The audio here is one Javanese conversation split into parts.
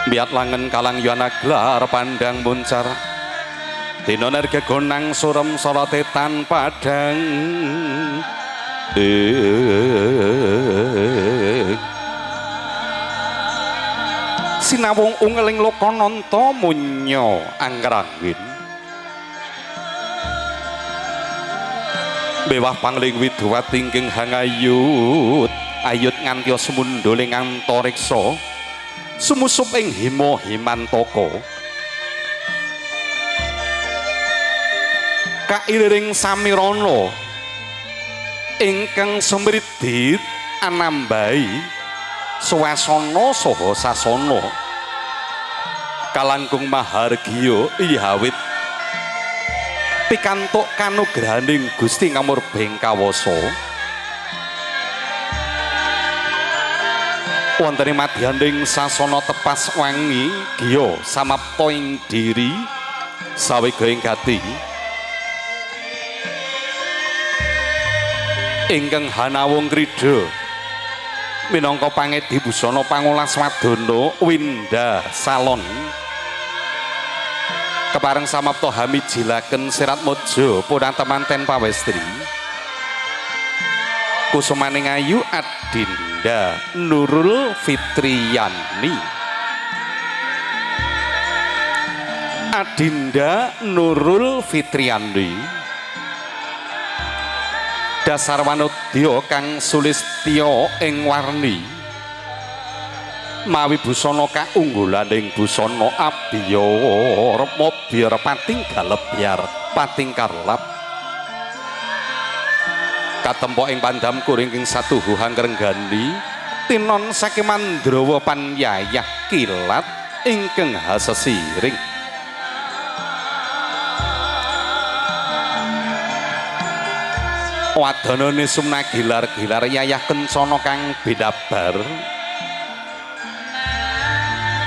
Biat langen kalang yuana gelar pandang muncar dina nerga gonang surem sorote tan padang. Sinawung ungeling lokananta munya angranggin bewah pangling widuwati ingkang hangayut ayut nganti sumundhuling antariksa sumusup ing hima himantaka kailiring samirana ingkang sumridit anambahi swasana saha sasana kalangkung mahargya iyawit pikantuk kanugrahaning Gusti Ngamurbeng Kawasa wonten ing madyaning sasana tepas wangi giya samapta ing diri sawega ing gati ingkang hanawung krida minangka pangedi busana pangulas wadana winda salon kepareng samapta hamijilaken serat mojo punantemanten pawestri kusumaning ayu Adinda Nurul Fitriani. Adinda Nurul Fitriani dasar wanudya kang sulistya ing warni mawi busana kaunggulaning busana abiyar mobyar pating galebyar pating karlap katempo ing pandam kuring ing satuhu hangrenggani tinon saking Mandrawa panyayah kilat ingkang hasesiring wadanane sumna gilar-gilar yayah kencana kang bedabar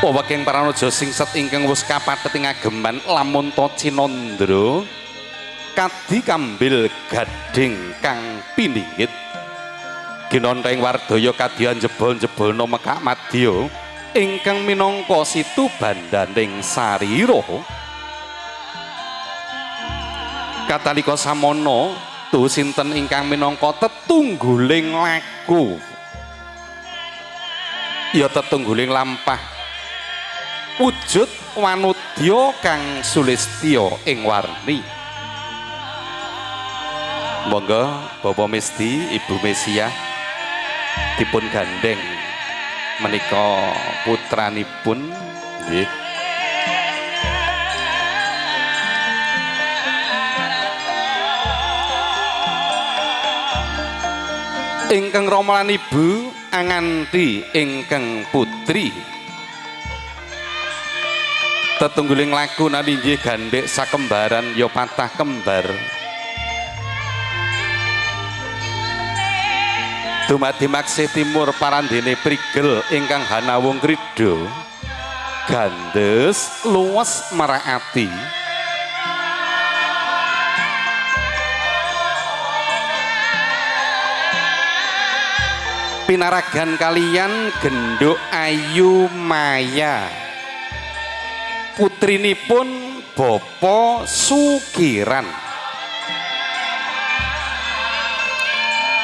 weking pranaja singset ingkang wus kapathet ing ageman lamun ta cinandra kadi kambil gading kang piningit ginontheng wardaya kadyan jebol-jebolna mekak madya ingkang minangka situ bandaning sarira katalika samana tuh sinten ingkang minangka tetungguling laku ya tetungguling lampah wujud wanudya kang sulistya ing warni. Monggo Bapak Misti, Ibu Mesia dipun gandeng menika putranipun nggih. Ingkang rama lan ibu anganti ingkang putri tetungguling laku naninjih gandhek sakembaran ya patah kembar dumadi maksih timur parandene prigel ingkang hanawung krida gandes luwes meraati pinaragan kalian Genduk Ayu Maya putrinipun Bapak Sukiran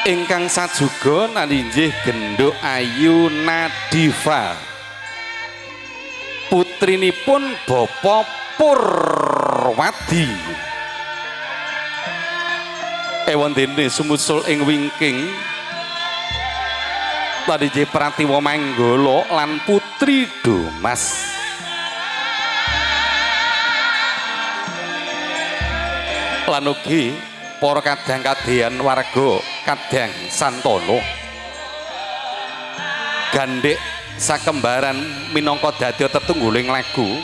ingkang sajuga naninjih Genduk Ayu Nadifa putrinipun Bapak Purwadi ewondene sumusul ing wingking naninjih Pratiwa Manggala lan Putri Domas lan ugi para kadang kadeyan warga kadang santana gandhek sakembaran minangka dadya tetungguling lagu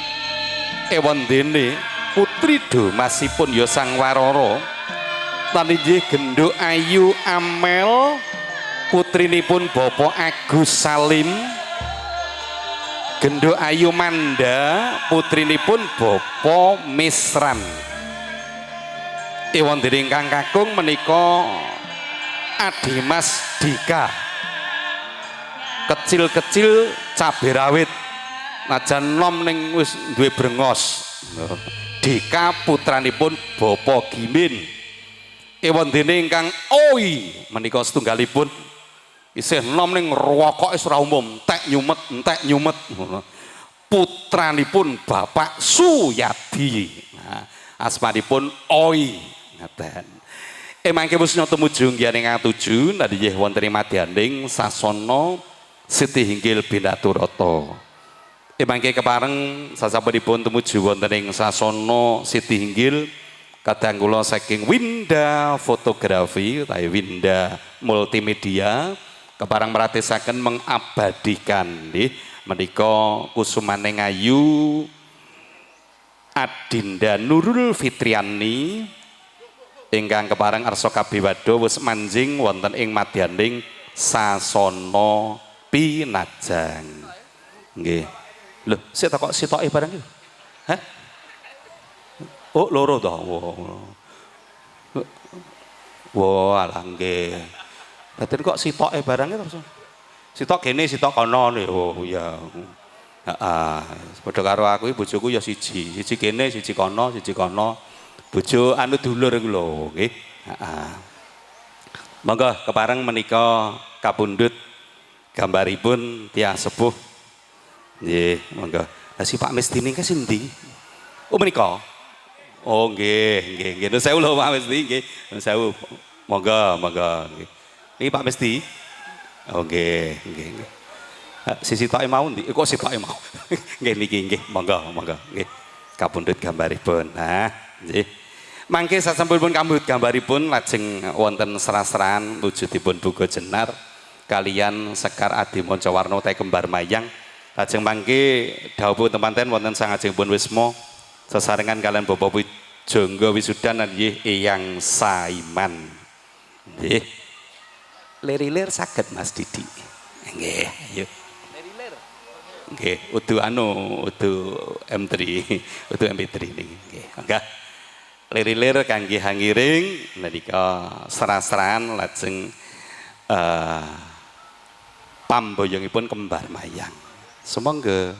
ewondene putri Domasipun ya Sang Warara lan inggih Genduk Ayu Amel putrinipun Bapak Agus Salim Genduk Ayu Manda putrinipun Bapak Misran ewondene ingkang kakung menika Adimas Dika kecil-kecil cabe rawit Najan nom ning wis duwe brengos. Deka putranipun Bapak Gimin. Ewondene ingkang Oi menika setunggalipun isih nom ning rokoke wis ora umum, entek nyumet, entek nyumet. Putranipun Bapak Suyadi. Nah, asmanipun Oi ngaten. Mangke wis tumuju nggih ngatuju nadiyeh wonten ing madyaning sasana Siti Hinggil Binaturata. Mangke kepareng sasampunipun tumuju wonten ing sasana Siti Hinggil kadang kula saking Winda Fotografi utawi Winda Multimedia kepareng meratisaken mengabadikan nggih menika kusumane ngayu Adinda Nurul Fitriani ingkang kepareng arsa kabiwada wis manjing wonten ing madyaning sasana pinajang. Nggih. Lho, sik kok sitoke barang iki? Hah? Oh, loro to. Wah, alah nggih. Berarti kok sitoke barang itu? Sitok kene, sitok kono. Oh iya. Heeh. Padha karo aku iki bojoku ya siji, siji kene, siji kono, siji kono. Bojo anu dulur iku lho, nggih. Heeh. Monggo kepareng menika kapundhut gambaripun tiyang sepuh. Nggih, monggo. Lah si Pak Mestini ke sindi? Oh menika. Oh nggih, nggih, nggih. Nuwun sewu lho Pak Mesti nggih. Nuwun sewu. Monggo, monggo nggih. Niki Pak Mesti. Oh nggih, nggih, nggih. Si sitoke mau ndi? Kok sitoke mau? Nggih niki nggih, monggo, monggo nggih. Kapundhut gambaripun. Nah, nggih. Mangke sasampunipun kapundhut gambaripun lajeng wonten srasrahan wujudipun Buga Jenar kalian Sekar Adi Mancawarna utawi kembar mayang. Lajeng mangke dhawuh temanten wonten sangajengipun wisma sesarengan kalian Bapak Pujangga Wisudan nggih Eyang Saiman. Nggih. Lir-lir saged Mas Didi. Nggih, ayo. Lir-lir. Nggih, udu anu, udu M3, udu MP3 niki. Nggih, mangga. Lir-lir kangge hangiring nalika srasrahan lajeng pamboyongipun kembar mayang. Sumangga.